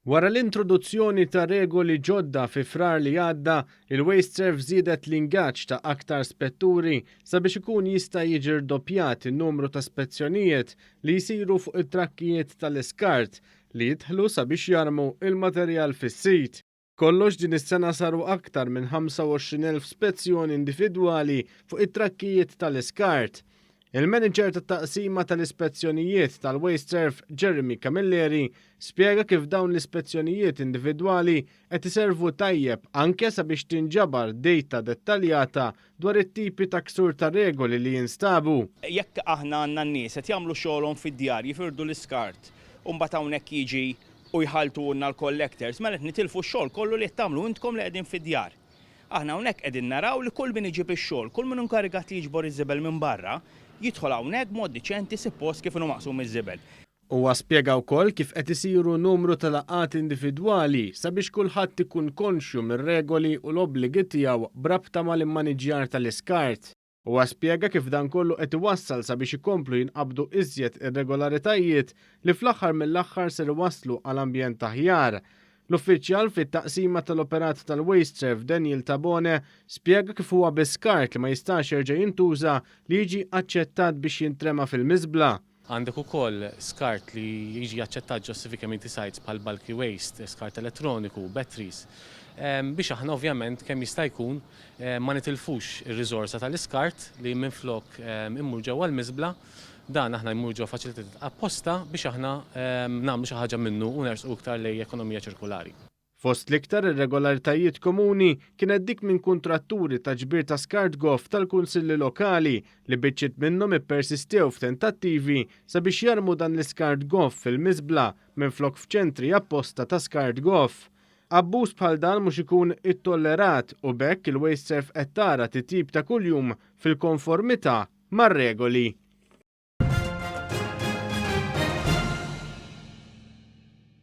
Wara l-introduzzjoni ta' regoli ġodda fi Frar li għadda, il-WasteServ żiedet l-ingaġġ ta' aktar spetturi sabiex ikun jista' jiġi rdoppjat in-numru ta' spezzjonijiet li jsiru fuq it-trakkijiet tal-iskart li jidħlu sabiex jarmu il-materjal fis-sit. Kollox din is-sena saru aktar minn 25,000 spezzjoni individwali fuq it-trakkijiet tal-iskart. Il-manager tat-taqsima tal-ispezzjonijiet tal-WasteServ, Jeremy Camilleri, spjega kif dawn l-ispezzjonijiet individwali qed iservu tajjeb anke sabiex tinġabar data dettaljata dwar it-tipi ta' ksur ta' regoli li jinstabu. Jekk aħna għandna n-nies qed jagħmlu xogħolhom fid-djar, jifirdu l-iskart, u mbagħad hawnhekk jiġi u jħaltulna l-collectors, mela qed nitilfu x-xogħol kollu li qed tagħmlu intkom li qegħdin fid-djar. Aħna hawnhekk qegħdin naraw li kull min iġib ix-xogħol, kull min inkarigat li jiġbor iż-żibel minn barra, jidħol hawnhekk b'mod diċenti suppost kif inhu maqsum iż-żibel. Huwa spjega wkoll kif qed isiru numru ta' laqgħat individwali sabiex kulħadd ikun konxju mir-regoli u l-obbligi tiegħu b'rabta mal-immaniġjar tal-iskart. Huwa spjega kif dan kollu qed iwassal sabiex ikomplu jinqabdu iżjed irregolaritajiet li fl-aħħar mill-aħħar ser iwasslu għal ambjent aħjar. L-uffiċjal fit-taqsima tal-operat tal-WasteServ, Daniel Tabone, spjega kif huwa biss skart li ma jistax jerġa' jintuża li jiġi aċċettat biex jintrema fil-miżbla. Għandek ukoll skart li jiġi aċċettat ġo civic community sites bħal bulky waste, skart elettroniku, batteries. Biex aħna ovvjament kemm jista' jkun ma nitilfux ir-riżorsa tal-iskart li minflok immur ġewwa l-miżbla, dan aħna jmur ġo faċilitajiet apposta biex aħna nagħmlu xi ħaġa minnu u nersqu iktar lejn ekonomija ċirkulari. Fost l-iktar irregolaritajiet komuni kienet dik minn kuntratturi ta' ġbir ta' skart goff tal-kunsilli lokali li biċċiet minnhom ippersistew f'tentattivi sabiex jarmu dan l-iskart goff fil-miżbla minflok f'ċentri apposta ta' skart goff. Abbuż bħal dan mhux ikun ittollerat u b'hekk il-WasteServ qed tara titjib ta' kuljum fil-konformità mar-regoli.